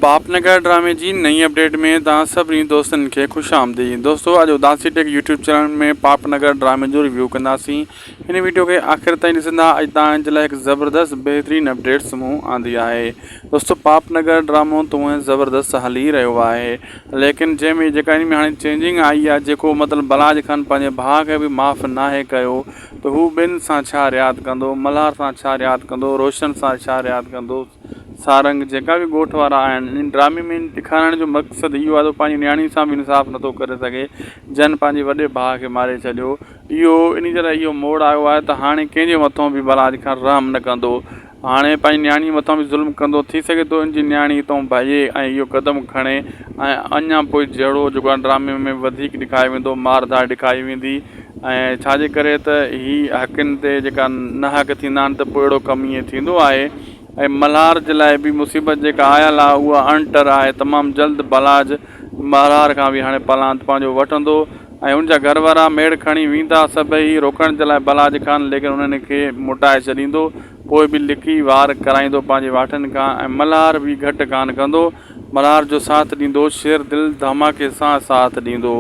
پاپ نگر ڊرامي جي نئين اپڊيٽ ۾ توهان سڀني دوستن کي خوش آمديد دوستو اڄ اداسي ٽيڪ يوٽيوب چينل ۾ پاپ نگر ڊرامي جو ريويو ڪنداسين هن ويڊيو کي آخر تائين ڏسندا اڄ توهان جي لاء هڪ زبردست بهترين اپڊيٽ سمهون آندي آهي دوستو پاپ نگر ڊرامو تو زبردست هلي رهيو آهي ليڪن جنهن ۾ جيڪا ان ۾ هاڻي چينجنگ آئي آهي جيڪو مطلب بلاج خان پنهنجي ڀاء کي به معاف ناهي ڪيو ته هو ٻين سان ڇا رعايت ڪندو ملهار سان ڇا رعايت ڪندو روشن سان ڇا رعايت ڪندو سارنگ جيڪا به ڳوٺ وارا آهن ان ڊرامي ۾ ڏيکارڻ جو مقصد اهو آهي ته پنهنجي نياڻي سان به انصاف نٿو ڪري سگهي جن پنهنجي وڏي ڀاء کي ماري ڇڏيو اهو ان جي لاء اهو موڙ آيو آهي ته هاڻي ڪنهن جي مٿو به بلاج خان رحم نه ڪندو هاڻي پنهنجي نياڻي مٿان به ظلم ڪندو ٿي سگهي ٿو ان جي نياڻي اتان ڀڄي ۽ اهو قدم کڻي ۽ اڃا پوء جهڙو جيڪو آهي ڊرامي ۾ وڌيڪ ڏيکاريو ويندو مار ڌاڙ ڏيکاري ويندي ۽ ڇا جي ڪري ته هي حقن تي جيڪا ناحق ٿيندا آهن ته پوء اهڙو ڪم ائين ٿيندو آهي ۽ ملهار جي لاء به مصيبت جيڪا آيل آهي اها اڻٽر آهي تمام جلد بلاج ملهار کان به هاڻي پلاند پنهنجو وٺندو ۽ ان جا گهر وارا ميڙ کڻي ويندا سڀئي روڪڻ جي لاء بلاج خان ليڪن انهن کي موٽائي ڇڏيندو پوء به لڪي وار ڪرائيندو پنهنجي واٺن کان ۽ ملهار به گهٽ ڪانه ڪندو ملهار جو ساٿ ڏيندو شير دل ڌماڪي سان ساٿ ڏيندو.